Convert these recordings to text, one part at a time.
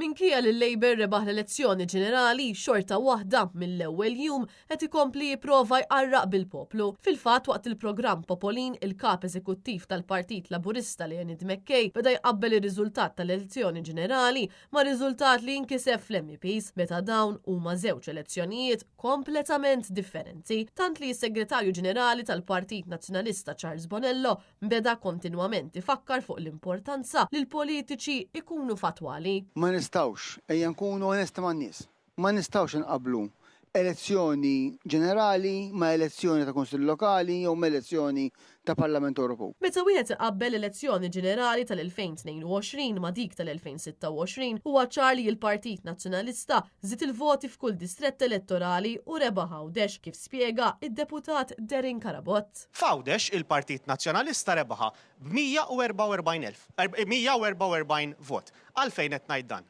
Minkejja li l-Labour rebaħ l-elezzjoni ġenerali, xorta waħda mill-ewwel jum qed ikompli jipprova jqarraq bil-poplu. Fil-fatt waqt il-programm Popolin, il-Kap Eżekuttiv tal-Partit Laburista Leonid McKay beda jqabbel ir-riżultat tal-elezzjoni ġenerali ma' riżultat li nkiseb fl-MEPs meta dawn huma żewġ elezzjonijiet kompletament differenti. Tant li s-Segretarju Ġenerali tal-Partit Nazzjonalista Charles Bonello beda kontinwament ifakkar fuq l-importanza li l-politiċi jkunu fattwali. Ma nistgħux, ejja nkunu onesti man-nies, ma nistgħux inqabblu elezzjoni ġenerali ma' elezzjoni ta' Kunsill Lokali jew ma' elezzjoni ta' Parlament Ewropew. Meta wieħed iqabbel l-elezzjoni ġenerali tal-2022 ma' dik tal-2026, huwa ċar li l-Partit Nazzjonalista żied il-voti f'kull distrett elettorali u rebaħ Għawdex, kif spjega d-Deputat Darren Carabott. F'Għawdex il-Partit Nazzjonalista rebaħha b'144,144 vot. Għalfejn qed ngħid dan?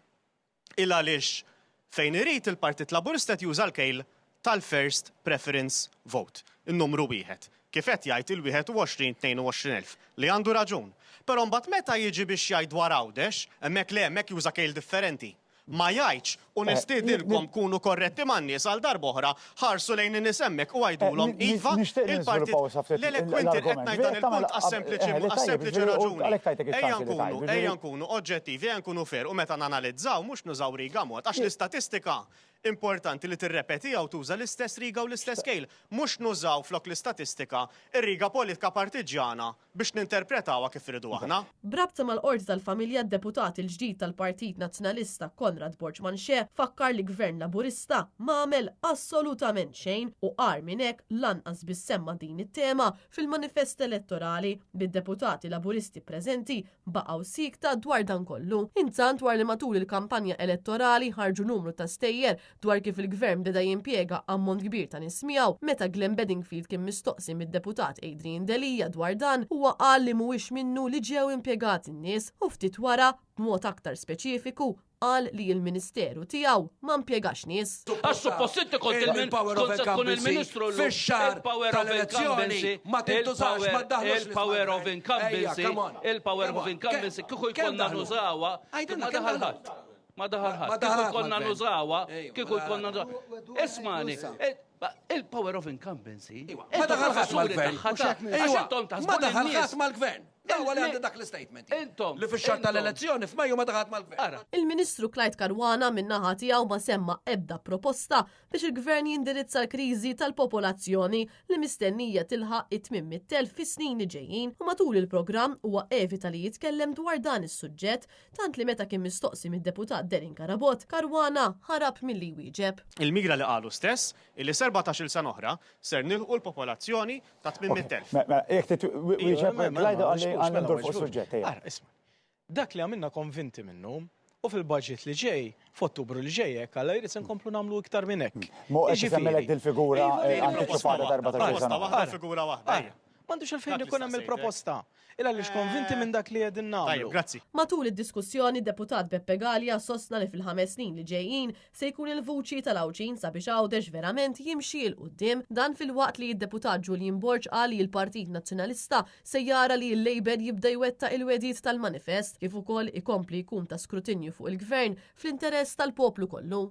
Il għaliex fejn irid il-Partit Laburista qed juża l-kejl tal-first preference vote, in-numru wieħed, kif qed jgħid il-21 22,000, li għandu raġun. Però mbagħad meta jiġi biex jgħid dwar Għawdex, hemmhekk le, hemmhekk juża kejl differenti. Ma jgħidx, u nistiedinkom kunu korretti man-nies għal darb'oħra, ħarsu lejn in-nies hemmhekk u għidulhom, iva, il-Partit. Le, le, Quinton, qed ngħid dan il-punt għas-sempliċi għas-sempliċi raġuni. Ejja nkunu, ejja nkunu oġġettivi, ejja nkunu fair u meta nanalizzaw mhux nużaw riga mod, għax l-istatistika importanti li tirrepetiha u tuża l-istess riga u l-istess kejl, mhux nużaw flok l-istatistika ir-riga politika partiġġjana biex ninterpretawha kif irridu aħna. B'rabta mal-Qorti tal-Familja d-Deputat il-ġdid tal-Partit Nazzjonalista Conrad Borg Manché fakkar li Gvern Laburista m'għamel assolutament xejn u agħar minn hekk lanqas biss semma din it-tema fil-manifest elettorali bid-Deputati Laburisti preżenti baqgħu siekta dwar dan kollu. Intant wara li matul il-kampanja elettorali ħarġu numru ta' stejjer dwar kif il-Gvern beda jimpjega ammont kbir ta' nies miegħu, meta Glenn Bedingfield kien mistoqsi mid-Deputat Adrian Delia dwar dan, huwa qal li mhuwiex minnu li ġew impjegati n-nies u ftit wara, b'mod aktar speċifiku, qal li l-Ministeru tiegħu ma mpjegax nies. Għax suppost inti kont il kont se tkun il-Ministru llum. Fix-xahar tal-elezzjoni ma tintużax, ma ddaħħlux. Il-power of incumbency, il-power of incumbency kieku jkollna nużawha, ma daħal ħadd. Ma daħal ħadd. Kieku jkollna nużawha, kieku jkollna nużawha. Ismani, eh, il-power of incumbency. Ma daħal ħadd mal-gvern. Ma daħal ħadd mal-gvern. Dawa li għandi dak l-statement. Intom. Li fix-xahar tal-elezzjoni f'Mejju ma daħal mal-gvern. Il-Ministru Clyde Caruana min-naħa tiegħu ma semma ebda proposta biex il-gvern jindirizza l-kriżi tal-popolazzjoni li mistennija tilħaq it-800,000 fis-snin li ġejjin u matul il-programm huwa evita li jitkellem dwar dan is-suġġett Tant li meta kien mistoqsi mid-Deputat Darren Carabott, Caruana ħarab milli jwieġeb. Il-mira li qalu stess illi s'erbatax-il sena oħra ser nilħqu l-popolazzjoni ta' 800,000. Mela, jekk trid wieġeb Clyde għalli għandna ndur fuq is-suġġett. Ara, isma'. Dak li għamilna konvinti minnu u fil-budget li ġej, f'Ottubru li ġej hekk Alla jrid se nkomplu nagħmlu iktar minn hekk. Mhu qed isemmilek dil-figura antiċipata ta' 14-il sena. Proposta waħda, figura waħda. M'għandux għalfejn ikun hemm il-proposta. Il għaliex konvinti minn dak li qegħdin nagħmlu. Tajjeb, grazzi. Matul id-diskussjoni, d-Deputat Beppe Galea sostna li fil-ħames snin li ġejjin se jkun il-vuċi tal-Għawdxin sabiex Għawdex verament jimxi 'l quddiem. Dan filwaqt li d-Deputat Julian Borg qal li l-Partit Nazzjonalista se jara li l-Labour jibda jwettaq il-wegħdiet tal-manifest kif ukoll ikompli jkun ta' skrutinju fuq il-Gvern fl-interess tal-poplu kollu.